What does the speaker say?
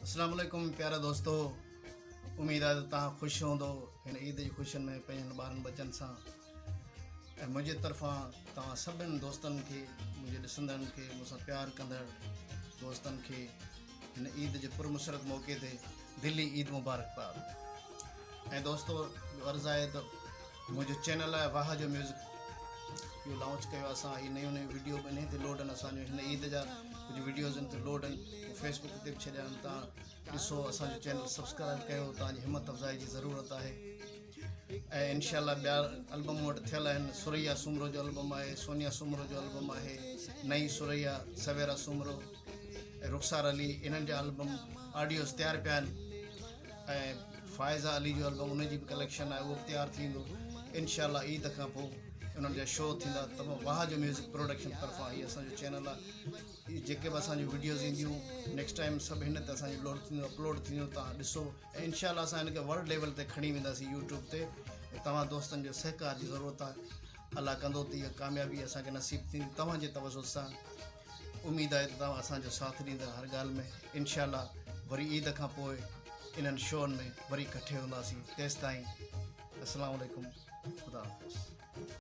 اسلام عليڪم پيارا دوستو اميد آهي ته توهان خوش هوندو هن عيد جي خوشين ۾ پنهنجن ٻارن ٻچن سان ۽ منهنجي طرفان توهان سڀن دوستن کي منهنجي ڏسندڙن کي مون سان پيار ڪندڙ دوستن کي هن عيد جي پرمسرت موقعي تي دلي عيد مبارڪباد ۽ دوستو عرض آهي ته منهنجو چينل آهي واهه جو ميوزڪ اهو لانچ ڪيو اسان هي نيون نيون ويڊيو به انهي تي لوڊ آهن اسان جو هن عيد جا ڪجهه ويڊيوز ان تي لوڊ آهن فيسبوڪ تي به ڇڏيا آهن تان ڏسو اسان جو چينل سبسڪرائب ڪيو تان جي همت افزائي جي ضرورت آهي ۽ انشاء الله ٻيا البم مون وٽ ٿيل آهن ثريا سومرو جو البم آهي سونيا سومرو جو البم آهي نئين ثريا سويرا سومرو ۽ رخسار علي انهن جا البم آڊيوز تيار پيا آهن ۽ فائزه علي جو البم ان جي به ڪليڪشن آهي اهو به تيار ٿيندو انشاء الله عيد کان پوء انهن جا شو ٿيندا تمام واهه جو ميوزڪ پروڊڪشن طرفان هي اسان جو چينل آهي جيڪي به اسان جون ويڊيوز اينديون نيڪسٽ ٽائيم سڀ هن تي اسان جون لوڊ ٿينديون اپلوڊ ٿينديون تان ڏسو ۽ انشاء الله اسان هن کي ورلڊ ليول تي کڻي وينداسين يوٽيوب تي توهان دوستن جو سهڪار جي ضرورت آهي الله ڪندو ته اها ڪاميابي اسان کي نصيب ٿيندي توهان جي توسط سان اميد آهي ته توهان اسان جو ساٿ ڏيندا هر ڳالهه ۾ انشاء الله وري عيد کان پوء انهن شوئن ۾ وري ڪٺي هونداسين تيستائين السلام عليڪم خدا حافظ.